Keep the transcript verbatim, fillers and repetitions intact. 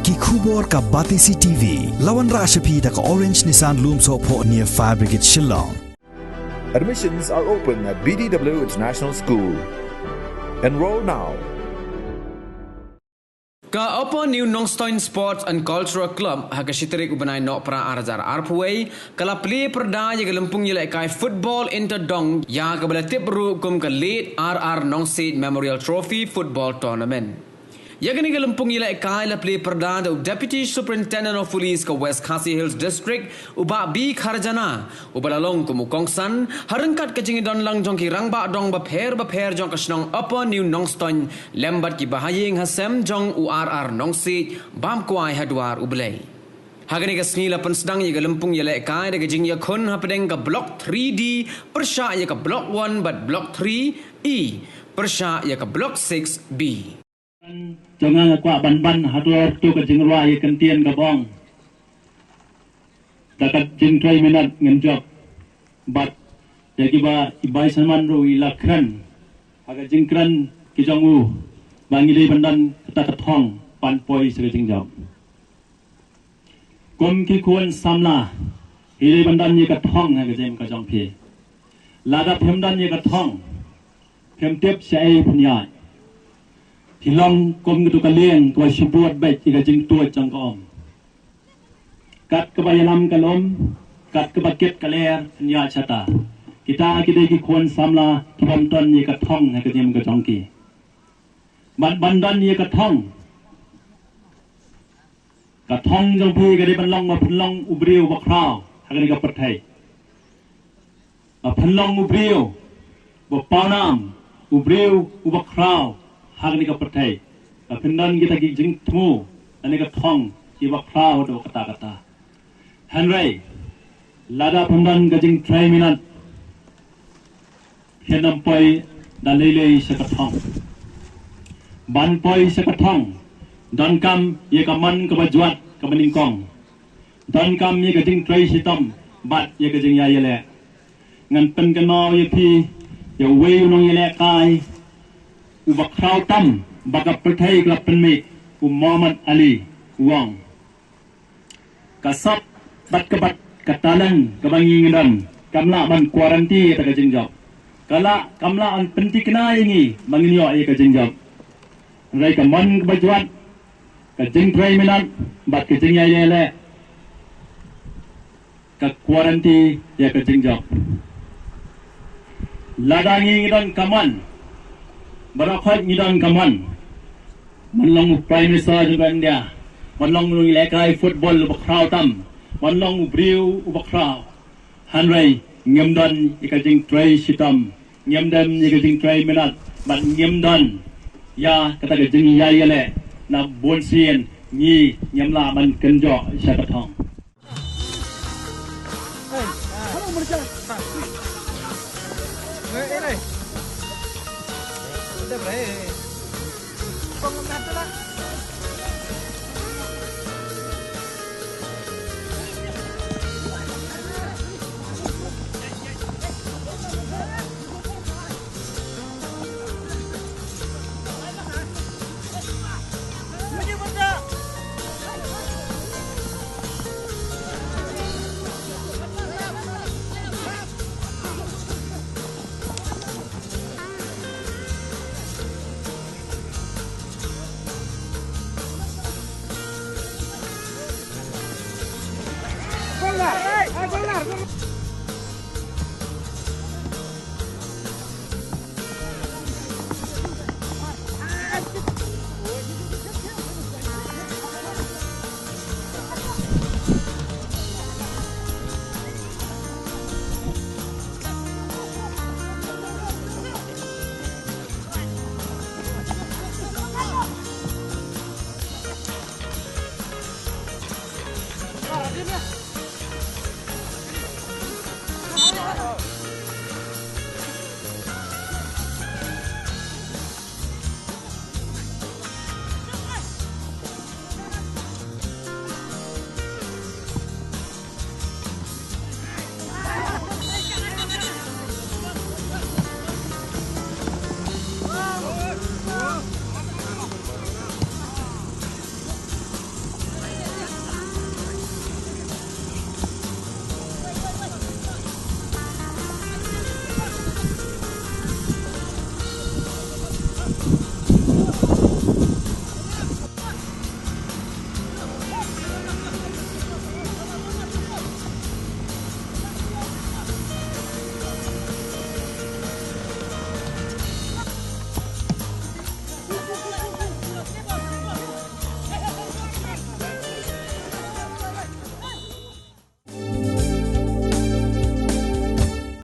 Ki khubor ka Batesi T V. La wanrah sha phi da ka Orange Nissan Lumsohphoh near Fire Brigade Shillong. Admissions are open at B D W International School. Enroll now. Ka Upper New Nongstoin Sports and Cultural Club ha ka shi tarik u bnai Nohprah ar hajar arphew wei ka la plie pyrda ïa ka lympung ïalehkai football inter dong ïa kaba la tip ruh kum ka Late R R Nongsiej Memorial Trophy Football Tournament. Ïa kane ka lympung ïalehkai la plie pyrda da u Deputy Superintendent of Police ka West Khasi Hills District, u Bah B Kharjana, uba la long kum u kongsan ha ryngkat ka jingdon lang jong ki rangbah dong bapher bapher jong ka shnong Upper New Nongstoin lem bad ki bahaïing hasem jong u R R Nongsiej bam kwai ha dwar U Blei. Ha kane ka sngi la pynsdang ïa ka lympung ïalehkai da ka jingïakhun hapdeng ka Block three D pyrshah ïa ka Block one bad Block three E pyrshah ïa ka Block six B. Jong nga nga kwah ban ban ha dor to ka jingrwai ïa ka ktien ka bong. Da ka jingtrei minot ngin jop. Bad ïa kiba i Bai Salman ruh i la kren ha ka jingkren ki jong u ba ngi dei ban don kata ka thong ban poi sha ka jingjop. Kum ki khun samla, phi dei ban don ïa ka thong ha ka jingim ka jong phi. Lada phim don ïa ka thong, phim tip shaei phin ïaid. Phi long kum katu ka lieng kaba shu bud beit ïa ka jingtuid jong ka um. Kat kaba ïalam ka lum, kat kaba kit ka ler, phin ïaid shata. Kita ki dei ki khun samla kibym don ïa ka thong ha ka jingim ka jong ki. Ban ban don ïa ka thong. Ka thong jong phi ka dei ban long ba phin long u briew uba khraw ha kane ka pyrthei. Ba phin long u briew uba pawnam, u briew uba khraw ha kane ka pyrthei. Ba phin don kita ki jingthmu lane ka thong kiba khraw haduh katta katta. Hynrei lada phin don ka jingtrei minot, phin ym poi da lei lei sha ka thong. Ban poi sha ka thong, donkam ïa ka mon kaba jwat kaba nyngkong. Donkam ïa ka jingtrei shitom bad ïa ka jingïaid ïaleh. Ngan pynkynmaw ïa phi ïa uwei u nongïalehkai uba khraw tam ba ka pyrthei ka la pynmih, u Muhammad Ali, u ong. Ka sap bad ka bat ka talent kaba ngi ngi don kam lah ban guarantee ïa ka jingjop. Ka lah kam lah ban pynthikna ïa ngi ba ngin ïoh ïa ka jingjop. Hynrei ka mon kaba jwat, ka jingtrei minot bad ka jingïaid ïaleh ka guarantee ïa ka jingjop. Lada ngi ngi don ka mon, baroh khoit ngi don ka mon. Ban long u Prime Minister jong ka India, ban long u nongïalehkai football uba khraw tam, ban long u briew uba khraw. Hynrei ngim don ïa ka jingtrei shitom, ngim don ïa ka jingtrei minot, bad ngim don ïa kata ka jingïaid ïaleh, na bunsien ngi ngim lah ban kynjoh sha ka thong.